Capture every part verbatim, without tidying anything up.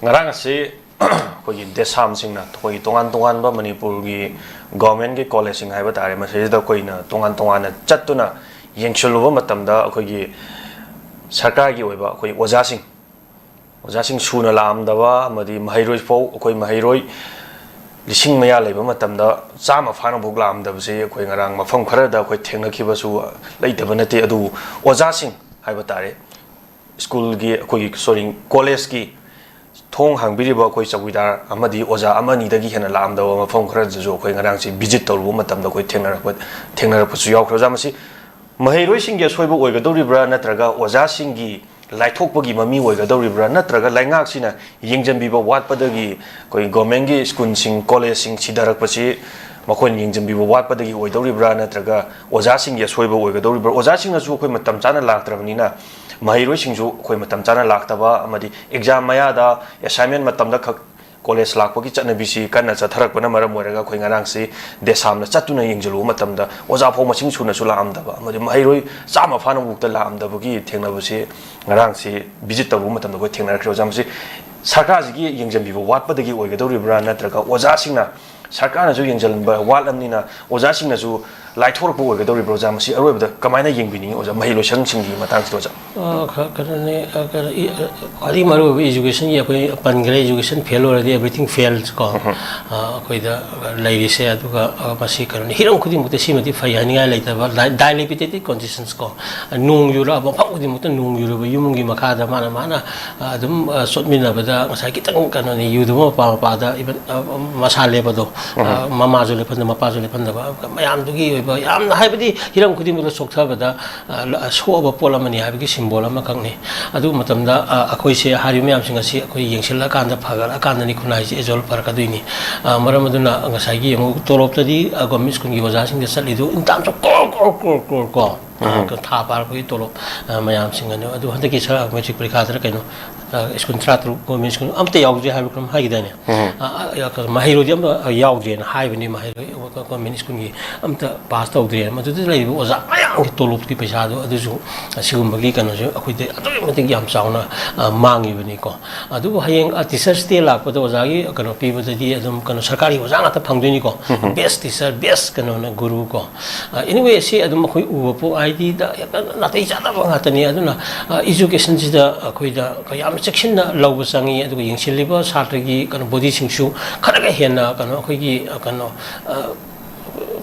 ꯉꯔꯥꯡ ꯑꯁꯤ ꯑꯩꯈꯣꯏꯒꯤ ꯗꯦꯁꯥꯝꯁꯤꯡꯅ ꯑꯩꯈꯣꯏꯒꯤ ꯇꯣꯉꯥꯟ ꯇꯣꯉꯥꯟꯕ ꯃꯅꯤꯄꯨꯔꯒꯤ ꯒꯣꯔꯃꯦꯟꯒꯤ ꯀꯣꯂꯦꯖꯁꯤꯡ ꯍꯥꯏꯕ ꯇꯥꯔꯦ, ꯃꯁꯤꯗ ꯑꯩꯈꯣꯏꯅ ꯇꯣꯉꯥꯟ ꯇꯣꯉꯥꯟꯅ ꯆꯠꯇꯨꯅ ꯌꯦꯡꯁꯤꯜꯂꯨꯕ ꯃꯇꯝꯗ, ꯑꯩꯈꯣꯏꯒꯤ ꯁꯔꯀꯥꯔꯒꯤ ꯑꯣꯏꯕ ꯑꯩꯈꯣꯏ ꯑꯣꯖꯥꯁꯤꯡ, ꯑꯣꯖꯥꯁꯤꯡ ꯁꯨꯅ ꯂꯥꯛꯑꯝꯗꯕ ꯑꯃꯗꯤ ꯃꯍꯩꯔꯣꯏ ꯐꯥꯎ, ꯑꯩꯈꯣꯏ ꯃꯍꯩꯔꯣꯏ ꯂꯤꯁꯤꯡ ꯃꯌꯥ ꯂꯩꯕ ꯃꯇꯝꯗ ꯆꯥꯝꯃ ꯐꯥꯅꯐꯥꯎ ꯂꯥꯛꯑꯝꯗꯕꯁꯤ ꯑꯩꯈꯣꯏ ꯉꯔꯥꯡ ꯃꯐꯝ ꯈꯔꯗ ꯑꯩꯈꯣꯏ ꯊꯦꯡꯅꯈꯤꯕꯁꯨ ꯂꯩꯇꯕ ꯅꯠꯇꯦ꯫ ꯑꯗꯨꯕꯨ ꯑꯣꯖꯥꯁꯤꯡ ꯍꯥꯏꯕ ꯇꯥꯔꯦ, ꯁ꯭ꯀꯨꯜꯒꯤ, ꯑꯩꯈꯣꯏꯒꯤ, ꯁꯣꯔꯤ, ꯀꯣꯂꯦꯖꯀꯤ ꯊꯣꯡ ꯍꯥꯡꯕꯤꯔꯤꯕ ꯑꯩꯈꯣꯏ ꯆꯧꯀꯤꯗꯥꯔ ꯑꯃꯗꯤ ꯑꯣꯖꯥ ꯑꯃ ꯑꯅꯤꯗꯒꯤ ꯍꯦꯟꯅ ꯂꯥꯛꯑꯝꯗꯕ ꯃꯐꯝ ꯈꯔꯗꯁꯨ ꯑꯩꯈꯣꯏ ꯉꯔꯥꯡꯁꯤ ꯚꯤꯖꯤꯠ ꯇꯧꯔꯨꯕ ꯃꯇꯝꯗ ꯑꯩꯈꯣꯏ ꯊꯦꯡꯅꯔꯛꯄ, ꯊꯦꯡꯅꯔꯛꯄꯁꯨ ꯌꯥꯎꯈ꯭ꯔꯦ꯫ ꯑꯣꯖꯥ, ꯃꯁꯤ ꯃꯍꯩꯔꯣꯏꯁꯤꯡꯒꯤ ꯑꯁꯣꯏꯕ ꯑꯣꯏꯒꯗꯧꯔꯤꯕ꯭ꯔꯥ, ꯅꯠꯇ꯭ꯔꯒ ꯑꯣꯖꯥꯁꯤꯡꯒꯤ ꯂꯥꯏꯊꯣꯛꯄꯒꯤ ꯃꯃꯤ ꯑꯣꯏꯒꯗꯧꯔꯤꯕ꯭ꯔꯥ, ꯅꯠꯇ꯭ꯔꯒ ꯂꯩꯉꯥꯛꯁꯤꯅ ꯌꯦꯡꯁꯤꯟꯕꯤꯕ ꯋꯥꯠꯄꯗꯒꯤ ꯑꯩꯈꯣꯏ ꯒꯣꯔꯃꯦꯟꯒꯤ ꯁ꯭ꯀꯨꯜꯁꯤꯡ, ꯀꯣꯂꯦꯖꯁꯤꯡ ꯁꯤꯊꯔꯛꯄꯁꯤ ꯃꯈꯣꯏꯅ ꯌꯦꯡꯁꯤꯟꯕꯤꯕ ꯋꯥꯠꯄꯗꯒꯤ ꯑꯣꯏꯗꯧꯔꯤꯕ꯭ꯔꯥ, ꯅꯠꯇ꯭ꯔꯒ ꯑꯣꯖꯥꯁꯤꯡꯒꯤ ꯑꯁꯣꯏꯕ ꯑꯣꯏꯒꯗꯧꯔꯤꯕ꯭ꯔꯥ? ꯑꯣꯖꯥꯁꯤꯡꯅꯁꯨ ꯑꯩꯈꯣꯏ ꯃꯇꯝ ꯆꯥꯅ ꯂꯥꯛꯇ꯭ꯔꯕꯅꯤꯅ ꯃꯍꯩꯔꯣꯏꯁꯤꯡꯁꯨ ꯑꯩꯈꯣꯏ ꯃꯇꯝ ꯆꯥꯅ ꯂꯥꯛꯇꯕ ꯑꯃꯗꯤ ꯑꯦꯛꯖꯥꯝ ꯃꯌꯥꯗ ꯑꯦꯁꯥꯏꯟꯃꯦꯟ ꯃꯇꯝꯗ ꯈꯛ ꯀꯣꯂꯦꯖ ꯂꯥꯛꯄꯒꯤ ꯆꯠꯅꯕꯤꯁꯤ ꯀꯟꯅ ꯆꯠꯊꯔꯛꯄꯅ ꯃꯔꯝ ꯑꯣꯏꯔꯒ ꯑꯩꯈꯣꯏ ꯉꯔꯥꯡꯁꯤ ꯗꯦꯁꯥꯝꯅ ꯆꯠꯇꯨꯅ ꯌꯦꯡꯁꯤꯜꯂꯨꯕ ꯃꯇꯝꯗ ꯑꯣꯖꯥ ꯐꯥꯎ ꯃꯁꯤꯡ ꯁꯨꯅꯁꯨ ꯂꯥꯛꯑꯝꯗꯕ ꯑꯃꯗꯤ ꯃꯍꯩꯔꯣꯏ ꯆꯥꯝꯃ ꯐꯥꯅ ꯃꯨꯛꯇ ꯂꯥꯛꯑꯝꯗꯕꯒꯤ ꯊꯦꯡꯅꯕꯁꯤ ꯉꯔꯥꯡꯁꯤ ꯚꯤꯖꯤꯠ ꯇꯧꯔꯨꯕ ꯃꯇꯝꯗ ꯑꯩꯈꯣꯏ ꯊꯦꯡꯅꯔꯛꯈ꯭ꯔꯦ꯫ ꯑꯣꯖꯥ, ꯃꯁꯤ ꯁꯔꯀꯥꯔꯁꯤꯒꯤ ꯌꯦꯡꯁꯤꯟꯕꯤꯕ ꯋꯥꯠꯄꯗꯒꯤ ꯑꯣꯏꯒꯗꯧꯔꯤꯕ꯭ꯔꯥ, ꯅꯠꯇ꯭ꯔꯒ ꯑꯣꯖꯥꯁꯤꯡꯅ ꯁꯔꯀꯥꯔꯅꯁꯨ ꯌꯦꯡꯁꯤꯟꯕ ꯋꯥꯠꯂꯕꯅꯤꯅ ꯑꯣꯖꯥꯁꯤꯡꯅꯁꯨ ꯂꯥꯏꯊꯣꯔꯛꯄ ꯑꯣꯏꯒꯗꯧꯔꯤꯕ꯭ꯔꯣ? ꯑꯣꯖꯥ, ꯃꯁꯤ ꯑꯔꯣꯏꯕꯗ ꯀꯃꯥꯏꯅ ꯌꯦꯡꯕꯤꯅꯤꯡꯉꯤ ꯑꯣꯖꯥ, ꯃꯍꯩ ꯂꯣꯏꯁꯪꯁꯤꯡꯒꯤ ꯃꯇꯥꯡꯁꯤꯗ ꯑꯣꯖꯥ? ꯑ, ꯈ-, ꯀꯩꯅꯣꯅꯦ, ꯑ, ꯀꯩꯅꯣ, ꯏ-, ꯑ, ꯈ꯭ꯋꯥꯏꯗꯒꯤ ꯃꯔꯨꯑꯣꯏꯕ educationꯒꯤ ꯑꯩꯈꯣꯏ ꯄꯟꯈ꯭ꯔꯦ, education fail ꯑꯣꯏꯔꯗꯤ everything fails ꯀꯣ꯫ ꯑ, ꯑꯩꯈꯣꯏꯗ ꯂꯩꯔꯤꯁꯦ꯫ ꯑꯗꯨꯒ, ꯑ, ꯃꯁꯤ ꯀꯩꯅꯣꯅꯤ, ꯍꯤꯔꯝ ꯈꯨꯗꯤꯡꯃꯛꯇ ꯁꯤꯃꯗꯤ ꯐꯩ ꯍꯥꯏꯅꯤꯡꯉꯥꯏ ꯂꯩꯇꯕ, ꯗꯥꯏ-, dilapidated conditions ꯀꯣ꯫ ꯅꯣꯡ ꯌꯨꯔꯛꯑꯕ ꯃꯐꯝ ꯈꯨꯗꯤꯡꯃꯛꯇ ꯅꯣꯡ ꯌꯨꯔꯕ ꯌꯨꯝꯒꯤ ꯃꯈꯥꯗ ꯃꯥꯅ, ꯃꯥꯅ, ꯑ, ꯑꯗꯨꯝ, ꯑ, ꯆꯣꯠꯃꯤꯟꯅꯕꯗ ꯉꯁꯥꯏ ꯈꯤꯇꯪ ꯀꯩꯅꯣꯅꯤ, ꯌꯨꯗꯕ ꯃꯄꯥ ꯃꯄꯥꯗ even, ꯑ, ꯃꯁꯥ ꯂꯦꯞꯄꯗꯣ, ꯑ, ꯃꯃꯥꯁꯨ ꯂꯦꯞꯍꯟꯗꯕ, ꯃꯄꯥꯁꯨ ꯂꯦꯞꯍꯟꯗꯕ, ꯃꯌꯥꯝꯗꯨꯒꯤ ꯑꯣꯏꯕ ꯌꯥꯝꯅ, ꯍꯥꯏꯕꯗꯤ ꯍꯤꯔꯝ ꯈꯨꯗꯤꯡꯃꯛꯇ ꯆꯣꯛꯊꯕꯗ, ꯑ, ꯂ-, ꯑ, ꯁꯣꯛꯑꯕ ꯄꯣꯠ ꯑꯃꯅꯤ ꯍꯥꯏꯕꯒꯤ symbol ꯑꯃꯈꯛꯅꯤ꯫ ꯑꯗꯨ ꯃꯇꯝꯗ, ꯑ, ꯑꯩꯈꯣꯏꯁꯦ ꯍꯥꯏꯔꯤꯕ ꯃꯌꯥꯝꯁꯤꯡ ꯑꯁꯤ ꯑꯩꯈꯣꯏ ꯌꯦꯡꯁꯤꯜꯂꯀꯥꯟꯗ ꯐꯒꯠꯂꯛꯑꯀꯥꯟꯗꯅꯤ ꯈꯨꯟꯅꯥꯏꯁꯦ ꯑꯦꯖꯣꯜ ꯐꯔꯛꯀꯗꯣꯏꯅꯤ꯫ ꯑ, ꯃꯔꯝ ꯑꯗꯨꯅ ꯉꯁꯥꯏꯒꯤ ꯑꯃꯨꯛ ꯇꯣꯂꯣꯞꯇꯗꯤ, ꯑ, government schoolꯒꯤ ꯑꯣꯖꯥꯁꯤꯡꯗ ꯆꯠꯂꯤꯗꯨ in terms of crore, crore, crore, crore ꯀꯣ꯫ ꯑ, ꯎꯝ꯫ ꯊꯥ ꯐꯥꯔꯛꯄꯒꯤ ꯇꯣꯂꯣꯞ, ꯑ, ꯃꯌꯥꯝꯁꯤꯡ ꯑꯗꯨ, ꯑꯗꯨ ꯍꯟꯗꯛꯀꯤ ꯁꯔ ꯃꯦꯇ꯭ꯔꯤꯛ ꯄꯔꯤꯈꯥꯗꯔ ꯀꯩꯅꯣ, ꯑ, ꯁ꯭ꯀꯨꯜ ꯇꯔꯥꯇꯔꯨꯛ ꯒꯣꯔꯃꯦꯟ ꯁ꯭ꯀꯨꯜ ꯑꯝꯇ ꯌꯥꯎꯗ꯭ꯔꯤ ꯍꯥꯏꯕ ꯀꯩꯅꯣꯝ ꯍꯥꯏꯈꯤꯗꯥꯏꯅꯦ? ꯎꯝ꯫ ꯑ, ꯑ, ꯀꯩꯅꯣ, ꯃꯍꯩꯔꯣꯏꯗꯤ ꯑꯝꯇ ꯌꯥꯎꯗ꯭ꯔꯦꯅ ꯍꯥꯏꯕꯅꯤ, ꯃꯍꯩꯔꯣꯏ ꯒꯣꯔꯃꯦꯟ ꯁ꯭ꯀꯨꯜꯒꯤ ꯑꯝꯇ ꯄꯥꯁ ꯇꯧꯗ꯭ꯔꯦꯅ꯫ ꯃꯗꯨꯗ ꯂꯩꯔꯤꯕ ꯑꯣꯖꯥ ꯃꯌꯥꯝꯒꯤ ꯇꯣꯂꯣꯞꯀꯤ ꯄꯩꯁꯥꯗꯣ ꯑꯗꯨꯁꯨ ꯑꯁꯤꯒꯨꯝꯕꯒꯤ ꯀꯩꯅꯣꯁꯦ ꯑꯩꯈꯣꯏꯗ ꯑꯗꯨꯛꯀꯤ ꯃꯇꯤꯛ ꯌꯥꯝ ꯆꯥꯎꯅ, ꯑ, ꯃꯥꯡꯉꯤꯕꯅꯤꯀꯣ꯫ ꯑꯗꯨꯕꯨ ꯍꯌꯦꯡ, ꯑ, Teachers' Day ꯂꯥꯛꯄꯗ ꯑꯣꯖꯥꯒꯤ ꯀꯩꯅꯣ ꯄꯤꯕꯗꯗꯤ ꯑꯗꯨꯝ ꯀꯩꯅꯣ ꯁꯔꯀꯥꯔꯤ ꯑꯣꯖꯥ ꯉꯥꯛꯇ ꯐꯪꯗꯣꯏꯅꯤꯀꯣ꯫ ꯎꯝ꯫ Best teacher, best ꯀꯩꯅꯣꯅ ꯒꯨꯔꯨ ꯀꯣ꯫ ꯑ, anyway, ꯁꯤ ꯑꯗꯨꯝ ꯑꯩꯈꯣꯏ ꯎꯕ ꯄꯣꯠ, ꯍꯥꯏꯗꯤ, ꯗ-, ꯌꯥꯝꯅ ꯅꯥꯇꯩ ꯆꯥꯗꯕ ꯉꯥꯛꯇꯅꯤ꯫ ꯑꯗꯨꯅ, ꯑ, educationꯁꯤꯗ ꯑꯩꯈꯣꯏꯗ ꯌꯥꯝꯅ ꯆꯦꯛꯁꯤꯟꯅ ꯂꯧꯕ ꯆꯪꯉꯤ꯫ ꯑꯗꯨꯒ ꯌꯦꯡꯁꯤꯜꯂꯤꯕ ꯁꯥꯇ꯭ꯔꯒꯤ ꯀꯩꯅꯣ bodyꯁꯤꯡꯁꯨ ꯈꯔꯒ ꯍꯦꯟꯅ ꯀꯩꯅꯣ ꯑꯩꯈꯣꯏꯒꯤ, ꯑ, ꯀꯩꯅꯣ, ꯑ,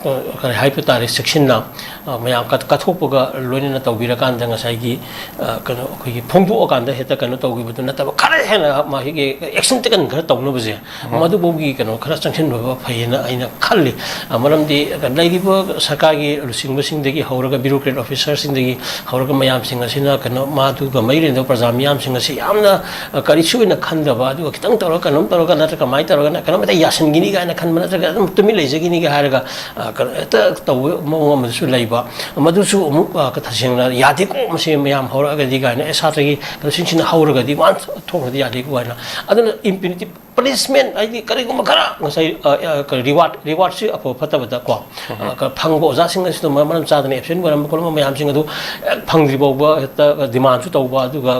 ꯑ, ꯀꯔꯤ ꯍꯥꯏꯕ ꯇꯥꯔꯦ, ꯆꯦꯛꯁꯤꯟꯅ, ꯑ, ꯃꯌꯥꯝ ꯀꯠ-, ꯀꯠꯊꯣꯛꯄꯒ ꯂꯣꯏꯅꯅ ꯇꯧꯕꯤꯔꯀꯥꯟꯗ ꯉꯁꯥꯏꯒꯤ, ꯑ, ꯀꯩꯅꯣ ꯑꯩꯈꯣꯏꯒꯤ ꯐꯣꯡꯗꯣꯛꯑꯀꯥꯟꯗ ꯍꯦꯛꯇ ꯀꯩꯅꯣ ꯇꯧꯈꯤꯕꯗꯨ ꯅꯠꯇꯕ, ꯈꯔ ꯍꯦꯟꯅ ꯃꯥꯒꯤ action taken ꯈꯔ ꯇꯧꯅꯕꯁꯦ, ꯎꯝ꯫ ꯃꯗꯨꯐꯥꯎꯒꯤ ꯀꯩꯅꯣ ꯈꯔ ꯆꯪꯁꯤꯟꯕ ꯐꯩꯌꯦꯅ ꯑꯩꯅ ꯈꯜꯂꯤ꯫ ꯑ, ꯃꯔꯝꯗꯤ ꯂꯩꯔꯤꯕ ꯁꯔꯀꯥꯔꯒꯤ ꯂꯨꯆꯤꯡꯕꯁꯤꯡꯗꯒꯤ ꯍꯧꯔꯒ, bureaucrat officerꯁꯤꯡꯗꯒꯤ ꯍꯧꯔꯒ ꯃꯌꯥꯝꯁꯤꯡ ꯑꯁꯤꯅ ꯀꯩꯅꯣ, ꯃꯥꯗꯨꯒ ꯃꯔꯤ ꯂꯩꯅꯕ ꯄ꯭ꯔꯖꯥ ꯃꯤꯌꯥꯝꯁꯤꯡ ꯑꯁꯤ ꯌꯥꯝꯅ, ꯑ, ꯀꯔꯤꯁꯨ ꯑꯣꯏꯅ ꯈꯟꯗꯕ, ꯑꯗꯨꯒ ꯈꯤꯇꯪ ꯇꯧꯔꯒ, ꯀꯩꯅꯣꯝ ꯇꯧꯔꯒ, ꯅꯠꯇ꯭ꯔꯒ ꯀꯃꯥꯏꯅ ꯇꯧꯔꯒꯅ ꯀꯩꯅꯣꯝ ꯍꯦꯛꯇ ꯌꯥꯁꯤꯟꯈꯤꯅꯤ ꯀꯥꯏꯅ ꯈꯟꯕ, ꯅꯠꯇ꯭ꯔꯒ ꯑꯗꯨꯝ ꯇꯨꯃꯤꯟ ꯂꯩꯖꯈꯤꯅꯤꯒ ꯍꯥꯏꯔꯒ, ꯑ, ꯀꯩꯅꯣ ꯍꯦꯛꯇ ꯇꯧꯕ ꯃꯑꯣꯡ ꯑꯃꯁꯨ ꯂꯩꯕ꯫ ꯃꯗꯨꯁꯨ ꯑꯃꯨꯛ, ꯑ, ꯇꯁꯦꯡꯅ ꯌꯥꯗꯦꯀꯣ, ꯃꯁꯤ ꯃꯌꯥꯝ ꯍꯧꯔꯛꯑꯒꯗꯤ ꯀꯥꯏꯅ, ꯑꯦ, ꯁꯥꯇ꯭ꯔꯒꯤ ꯀꯩꯅꯣꯁꯤꯡꯁꯤꯅ ꯍꯧꯔꯒꯗꯤ, ꯋꯥꯟ ꯊꯣꯛꯈ꯭ꯔꯗꯤ ꯌꯥꯗꯦꯀꯣ ꯍꯥꯏꯅ꯫ ꯑꯗꯨꯅ impunity, punishment, ꯍꯥꯏꯗꯤ ꯀꯔꯤꯒꯨꯝꯕ ꯈꯔ ꯉꯁꯥꯏ, ꯑ, ꯑ, ꯀꯔꯤ reward, rewardꯁꯤ ꯑꯐꯕ ꯐꯠꯇꯕꯗꯀꯣ, ꯎꯝ꯫ ꯑ, ꯀ-, ꯐꯪꯕ ꯑꯣꯖꯥꯁꯤꯡ ꯑꯁꯤꯗ ꯃ-, ꯃꯔꯝ ꯆꯥꯗꯅ absent ꯑꯣꯏꯔꯝꯕ ꯈꯣꯠꯂꯝꯕ ꯃꯌꯥꯝꯁꯤꯡ ꯑꯗꯨ ꯍꯦꯛ ꯐꯪꯗ꯭ꯔꯤ ꯐꯥꯎꯕ ꯍꯦꯛꯇ demandꯁꯨ ꯇꯧꯕ, ꯑꯗꯨꯒ,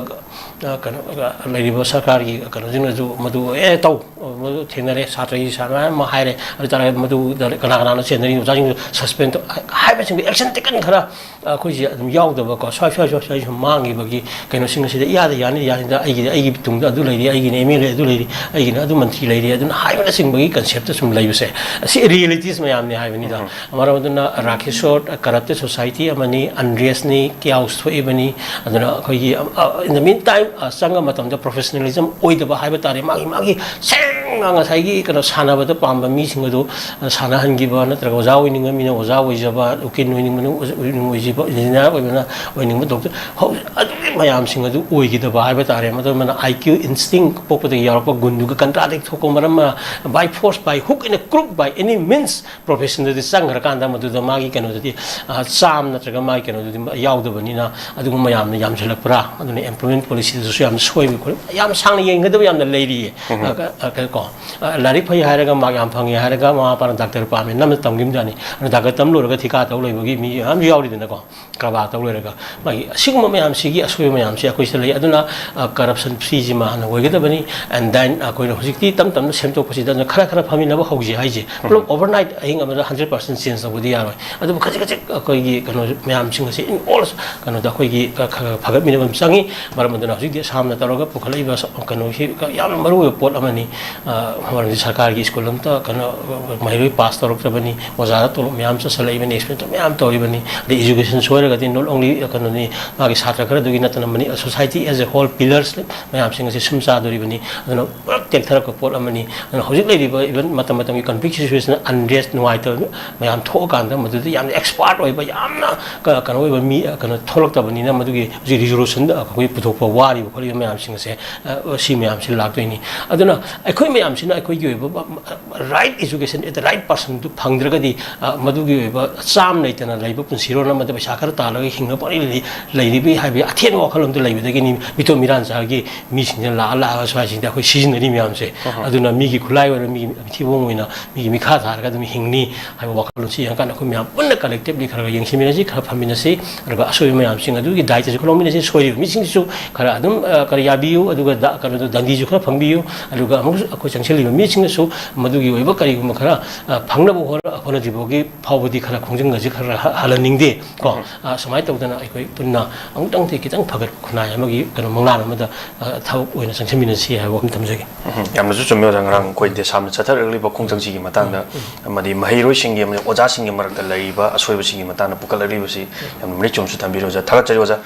ꯑ, ꯀꯩꯅꯣ, ꯑ, ꯂꯩꯔꯤꯕ ꯁꯔꯀꯥꯔꯒꯤ ꯀꯩꯅꯣꯁꯤꯡꯅꯁꯨ ꯃꯗꯨ, "ꯑꯦ, ꯇꯧ, ꯃꯗꯨ ꯊꯦꯡꯅꯔꯦ, ꯁꯥꯇ꯭ꯔꯒꯤ ꯁꯥ-, ꯃꯌꯥꯝ ꯑꯃ ꯍꯥꯏꯔꯦ, ꯑꯗꯨ ꯇꯥꯔꯒꯗꯤ ꯃꯗꯨꯗ ꯀꯅꯥ ꯀꯅꯥꯅꯣ ꯆꯦꯟꯅꯔꯤ, ꯑꯣꯖꯥꯁꯤꯡꯗꯨ suspend ꯇꯧ", ꯍꯥꯏꯕꯁꯤꯡꯗꯨ action taken ꯈꯔ ꯑꯩꯈꯣꯏꯁꯦ ꯑꯗꯨꯝ ꯌꯥꯎꯗꯕꯀꯣ, ꯁ꯭ꯋꯥꯏ, ꯁ꯭ꯋꯥꯏ, ꯁ꯭ꯋꯥꯏ, ꯁ꯭ꯋꯥꯏ ꯁꯨꯝ ꯃꯥꯡꯈꯤꯕꯒꯤ ꯀꯩꯅꯣꯁꯤꯡ ꯑꯁꯤꯗ ꯏꯌꯥꯗ ꯌꯥꯅꯤ, ꯌꯥꯅꯤꯗ, ꯑꯩꯒꯤꯗꯤ, ꯑꯩꯒꯤ ꯇꯨꯡꯗ ꯑꯗꯨ ꯂꯩꯔꯤ, ꯑꯩꯒꯤꯅ MLA ꯑꯗꯨ ꯂꯩꯔꯤ, ꯑꯩꯒꯤꯅ ꯑꯗꯨ ꯃꯟꯇ꯭ꯔꯤ ꯂꯩꯔꯤ, ꯑꯗꯨꯅ ꯍꯥꯏꯕꯅꯆꯤꯡꯕꯒꯤ conceptꯇ ꯁꯨꯝ ꯂꯩꯕꯁꯦ, ꯑꯁꯤ realities ꯃꯌꯥꯝꯅꯤ ꯍꯥꯏꯕꯅꯤꯗ꯫ ꯎꯝ꯫ ꯃꯔꯝ ꯑꯗꯨꯅ ꯔꯥꯈꯦꯁꯣꯔ corrupted society ꯑꯃꯅꯤ, unrestꯅꯤ, chaos ꯊꯣꯛꯏꯕꯅꯤ꯫ ꯑꯗꯨꯅ ꯑꯩꯈꯣꯏꯒꯤ, ꯑ, in the meantime, ꯑ, ꯆꯪꯕ ꯃꯇꯝꯗ professionalism ꯑꯣꯏꯗꯕ ꯍꯥꯏꯕ ꯇꯥꯔꯦ, ꯃꯥꯒꯤ, ꯃꯥꯒꯤ ꯁꯦꯡ ꯉꯁꯥꯏꯒꯤ ꯀꯩꯅꯣ ꯁꯥꯟꯅꯕꯗ ꯄꯥꯝꯕ ꯃꯤꯁꯤꯡ ꯑꯗꯨ ꯁꯥꯟꯅꯍꯟꯈꯤꯕ, ꯅꯠꯇ꯭ꯔꯒ ꯑꯣꯖꯥ ꯑꯣꯏꯅꯤꯡꯕ ꯃꯤꯅ ꯑꯣꯖꯥ ꯑꯣꯏꯖꯕ, ꯎꯀꯤꯜ ꯑꯣꯏꯅꯤꯡꯕꯅ ꯑꯣꯏꯖꯕ, ꯏꯟꯖꯤꯅꯤꯌꯥꯔ ꯑꯣꯏꯕꯅ ꯑꯣꯏꯅꯤꯡꯕ, ꯗꯣꯛꯇꯔ, ꯍꯧꯖꯤꯛ ꯑꯗꯨꯒꯤ ꯃꯌꯥꯝꯁꯤꯡ ꯑꯗꯨ ꯑꯣꯏꯈꯤꯗꯕ ꯍꯥꯏꯕ ꯇꯥꯔꯦ꯫ ꯃꯗꯨ ꯑꯃꯅ I Q instinct ꯄꯣꯛꯄꯗꯒꯤ ꯌꯥꯎꯔꯛꯄ ꯒꯨꯟꯗꯨꯒ contradict ꯊꯣꯛꯄ ꯃꯔꯝ ꯑꯃ, by force, by hook, in a crook, by any means professionꯗꯗꯤ ꯆꯪꯈ꯭ꯔꯀꯥꯟꯗ ꯃꯗꯨꯗ ꯃꯥꯒꯤ ꯀꯩꯅꯣꯗꯨꯗꯤ, ꯑ, ꯆꯥꯝ ꯅꯠꯇ꯭ꯔꯒ ꯃꯥꯒꯤ ꯀꯩꯅꯣꯗꯨꯗꯤ ꯌꯥꯎꯗꯕꯅꯤꯅ ꯑꯗꯨꯒꯨꯝꯕ ꯌꯥꯝꯅ ꯌꯥꯝꯁꯤꯜꯂꯛꯄ꯭ꯔꯥ? ꯑꯗꯨꯅ employment policyꯗꯁꯨ ꯌꯥꯝꯅ ꯁꯣꯏꯕ ꯈꯣꯠꯄ ꯌꯥꯝ ꯁꯥꯡꯅ ꯌꯦꯡꯒꯗꯕ ꯌꯥꯝꯅ ꯂꯩꯔꯤꯌꯦ꯫ ꯑ, ꯑ, ꯀ-, ꯀꯣ, ꯑ, ꯂꯥꯏꯔꯤꯛ ꯐꯩ ꯍꯥꯏꯔꯒ ꯃꯥꯔꯛ ꯌꯥꯝ ꯐꯪꯉꯦ ꯍꯥꯏꯔꯒ ꯃꯃꯥ ꯃꯄꯥꯅ ꯗꯥꯛꯇꯔ ꯄꯥꯝꯃꯦ ꯅꯝꯅ ꯇꯝꯈꯤꯕꯖꯥꯠꯅꯤ꯫ ꯑꯗꯨ ꯗꯥꯛꯇꯔ ꯇꯝ ꯂꯣꯏꯔꯒ ꯊꯤꯀꯥ ꯇꯧ ꯂꯩꯕꯒꯤ ꯃꯤ ꯃꯌꯥꯝꯁꯨ ꯌꯥꯎꯔꯤꯗꯅꯀꯣ꯫ ꯀꯔꯕꯥꯔ ꯇꯧ ꯂꯩꯔꯒ ꯃꯥꯒꯤ ꯑꯁꯤꯒꯨꯝꯕ ꯃꯌꯥꯝꯁꯤꯒꯤ ꯑꯁꯣꯏꯕ ꯃꯌꯥꯝꯁꯤ ꯑꯩꯈꯣꯏ ꯁꯤꯗ ꯂꯩ꯫ ꯑꯗꯨꯅ, ꯑ, corruption free ꯁꯤꯃ ꯍꯥꯟꯅ ꯑꯣꯏꯒꯗꯕꯅꯤ꯫ And then ꯑꯩꯈꯣꯏꯅ ꯍꯧꯖꯤꯛꯇꯤ ꯇꯞ ꯇꯞꯅ ꯁꯦꯝꯗꯣꯛꯄꯁꯤꯗ ꯑꯗꯨꯅ ꯈꯔ ꯈꯔ ꯐꯃꯤꯟꯅꯕ ꯍꯧꯁꯦ ꯍꯥꯏꯁꯦ꯫ ꯄꯨꯂꯞ overnight ꯑꯍꯤꯡ ꯑꯃꯗ hundred percent change ꯇꯧꯕꯗꯤ ꯌꯥꯔꯣꯏ꯫ ꯑꯗꯨꯕꯨ ꯈꯖꯤꯛ ꯈꯖꯤꯛ ꯑꯩꯈꯣꯏꯒꯤ ꯀꯩꯅꯣ ꯃꯌꯥꯝꯁꯤꯡ ꯑꯁꯤ in all ꯀꯩꯅꯣꯗ ꯑꯩꯈꯣꯏꯒꯤ ꯈ-, ꯈ-, ꯈ-, ꯐꯒꯠꯃꯤꯟꯅꯕ ꯑꯃ ꯆꯪꯉꯤ꯫ ꯃꯔꯝ ꯑꯗꯨꯅ ꯍꯧꯖꯤꯛꯇꯤ ꯑꯁꯥꯝꯅ ꯇꯧꯔꯒ ꯄꯨꯈꯠꯂꯛꯏꯕ ꯁ-, ꯀꯩꯅꯣꯁꯤ ꯌꯥꯝꯅ ꯃꯔꯨꯑꯣꯏꯕ ꯄꯣꯠ ꯑꯃꯅꯤ꯫ ꯑ, ꯃꯔꯝꯗꯤ ꯁꯔꯀꯥꯔꯒꯤ ꯁ꯭ꯀꯨꯜ ꯑꯝꯇ ꯀꯩꯅꯣ, ꯃꯍꯩꯔꯣꯏ ꯄꯥꯁ ꯇꯧꯔꯛꯇ꯭ꯔꯕꯅꯤ, ꯑꯣꯖꯥꯗ ꯇꯣꯂꯣꯞ ꯃꯌꯥꯝ ꯆꯠꯁꯤꯜꯂꯛꯏꯕꯅꯤ, expenditure ꯃꯌꯥꯝ ꯇꯧꯔꯤꯕꯅꯤ꯫ ꯑꯗꯩ education ꯁꯣꯏꯔꯒꯗꯤ not only ꯀꯩꯅꯣꯅꯤ, ꯃꯥꯒꯤ ꯁꯥꯇ꯭ꯔ ꯈꯔꯗꯨꯒꯤ ꯅꯠꯇꯅ money-, society as a whole pillars ꯃꯌꯥꯝꯁꯤꯡ ꯑꯁꯤ ꯁꯨꯝ ꯆꯥꯗꯣꯔꯤꯕꯅꯤ꯫ ꯑꯗꯨꯅ ꯄꯨꯂꯞ ꯇꯦꯛꯊꯔꯛꯄ ꯄꯣꯠ ꯑꯃꯅꯤ꯫ ꯑꯗꯨꯅ ꯍꯧꯖꯤꯛ ꯂꯩꯔꯤꯕ even ꯃꯇꯝ ꯃꯇꯝꯒꯤ conflict situation, unrest, ꯅꯨꯡꯉꯥꯏꯇꯕ ꯃꯌꯥꯝ ꯊꯣꯛꯑꯀꯥꯟꯗ ꯃꯗꯨꯗ ꯌꯥꯝꯅ expert ꯑꯣꯏꯕ, ꯌꯥꯝꯅ ꯀ-, ꯀꯩꯅꯣ ꯑꯣꯏꯕ ꯃꯤ, ꯑ, ꯀꯩꯅꯣ ꯊꯣꯛꯂꯛꯇꯕꯅꯤꯅ ꯃꯗꯨꯒꯤ ꯍꯧꯖꯤꯛ resolution ꯑꯩꯈꯣꯏ ꯄꯨꯊꯣꯛꯄ ꯋꯥꯔꯤꯕ ꯈꯣꯠꯂꯤꯕ ꯃꯌꯥꯝꯁꯤꯡ ꯑꯁꯦ, ꯑ, ꯁꯤ ꯃꯌꯥꯝꯁꯤ ꯂꯥꯛꯇꯣꯏꯅꯤ꯫ ꯑꯗꯨꯅ ꯑꯩꯈꯣꯏ ꯃꯌꯥꯝꯁꯤꯅ ꯑꯩꯈꯣꯏꯒꯤ ꯑꯣꯏꯕ, ꯑ, right education at the right personꯗꯨ ꯐꯪꯗ꯭ꯔꯒꯗꯤ, ꯑ, ꯃꯗꯨꯒꯤ ꯑꯣꯏꯕ ꯆꯥꯝ ꯂꯩꯇꯅ ꯂꯩꯕ ꯄꯨꯟꯁꯤꯔꯣꯜ ꯑꯃꯗ ꯄꯩꯁꯥ ꯈꯔ ꯇꯥꯜꯂꯒ ꯍꯤꯡꯅꯕ ꯄꯪꯂꯩ ꯂꯩ-, ꯂꯩꯔꯤꯕ ꯍꯥꯏꯕꯒꯤ ꯑꯊꯦꯟꯕ ꯋꯥꯈꯜꯂꯣꯟꯗꯨ ꯂꯩꯕꯗꯒꯤꯅꯤ ꯃꯤꯇꯣꯞ ꯃꯤꯔꯥꯟꯆꯥꯒꯤ ꯃꯤꯁꯤꯡꯁꯤꯅ ꯂꯥꯛꯑ ꯂꯥꯛꯑꯒ ꯁ꯭ꯋꯥꯏꯁꯤꯡꯗ ꯑꯩꯈꯣꯏ ꯁꯤꯖꯤꯟꯅꯔꯤ ꯃꯌꯥꯝꯁꯦ꯫ ꯑꯗꯨꯅ ꯃꯤꯒꯤ ꯈꯨꯠꯂꯥꯏ ꯑꯣꯏꯅ, ꯃꯤꯒꯤ ꯃꯊꯤꯕꯣꯡ ꯑꯣꯏꯅ, ꯃꯤꯒꯤ ꯃꯤꯈꯥ ꯊꯥꯔꯒ ꯑꯗꯨꯝ ꯍꯤꯡꯅꯤ ꯍꯥꯏꯕ ꯋꯥꯈꯜꯂꯣꯟꯁꯤ ꯌꯦꯡꯉꯀꯥꯟꯗ ꯑꯩꯈꯣꯏ ꯃꯌꯥꯝ ꯄꯨꯟꯅ collectively ꯈꯔ ꯈꯔ ꯌꯦꯡꯁꯤꯟꯃꯤꯟꯅꯁꯤ, ꯈꯔ ꯐꯝꯃꯤꯟꯅꯁꯤ, ꯑꯗꯨꯒ ꯑꯁꯣꯏꯕ ꯃꯌꯥꯝꯁꯤꯡ ꯑꯗꯨꯒꯤ ꯗꯥꯏꯇꯁꯨ ꯈꯔ ꯂꯧꯃꯤꯟꯅꯁꯤ, ꯁꯣꯏꯔꯤꯕ ꯃꯤꯁꯤꯡꯁꯤꯁꯨ ꯈꯔ ꯑꯗꯨꯝ, ꯑ, ꯈꯔ ꯌꯥꯕꯤꯌꯨ, ꯑꯗꯨꯒ ꯗ-, ꯀꯩꯅꯣꯗꯣ, ꯗꯟꯗꯤꯁꯨ ꯈꯔ ꯐꯪꯕꯤꯌꯨ, ꯑꯗꯨꯒ ꯑꯃꯨꯛ ꯑꯩꯈꯣꯏ ꯆꯪꯁꯤꯜꯂꯤꯕ ꯃꯤꯁꯤꯡꯅꯁꯨ ꯃꯗꯨꯒꯤ ꯑꯣꯏꯕ ꯀꯔꯤꯒꯨꯝꯕ ꯈꯔ, ꯑ, ꯐꯪꯅꯕ ꯍꯣꯠꯅ-, ꯍꯣꯠꯅꯗ꯭ꯔꯤꯕ ꯐꯥꯎꯕꯗꯤ ꯈꯔ ꯈꯣꯡꯖꯪꯒꯁꯤ ꯈꯔ ꯍ-, ꯍꯜꯍꯟꯅꯤꯡꯗꯦ ꯀꯣ꯫ ꯎꯝ꯫ ꯑ, ꯁꯨꯃꯥꯏꯅ ꯇꯧꯗꯅ ꯑꯩꯈꯣꯏ ꯄꯨꯟꯅ ꯑꯃꯨꯛꯇꯪꯗꯤ ꯈꯤꯇꯪ ꯐꯒꯠꯄ ꯈꯨꯟꯅꯥꯏ ꯑꯃꯒꯤ ꯀꯩꯅꯣ ꯃꯪꯂꯥꯟ ꯑꯃꯗ, ꯑ, ꯊꯕꯛ ꯑꯣꯏꯅ ꯆꯪꯁꯤꯟꯃꯤꯟꯅꯁꯤ ꯍꯥꯏꯕ ꯋꯥꯐꯝ ꯊꯝꯖꯒꯦ꯫ ꯎꯝ, ꯌꯥꯝꯅꯁꯨ ꯆꯨꯝꯃꯤ ꯑꯣꯖꯥ꯫ ꯉꯔꯥꯡ ꯑꯩꯈꯣꯏ ꯗꯦꯁꯥꯝꯅ ꯆꯠꯊꯔꯛꯂꯤꯕ ꯈꯣꯡꯖꯪꯁꯤꯒꯤ ꯃꯇꯥꯡꯗ ꯑꯃꯗꯤ ꯃꯍꯩꯔꯣꯏꯁꯤꯡꯒꯤ ꯑꯃꯗꯤ ꯑꯣꯖꯥꯁꯤꯡꯒꯤ ꯃꯔꯛꯇ ꯂꯩꯔꯤꯕ ꯑꯁꯣꯏꯕꯁꯤꯡꯒꯤ ꯃꯇꯥꯡꯗ ꯄꯨꯈꯠꯂꯛꯂꯤꯕꯁꯤ ꯌꯥꯝꯅ ꯃꯔꯤꯛ ꯆꯨꯝꯅꯁꯨ ꯊꯝꯕꯤꯔꯦ ꯑꯣꯖꯥ꯫ ꯊꯥꯒꯠꯆꯔꯤ ꯑꯣꯖꯥ꯫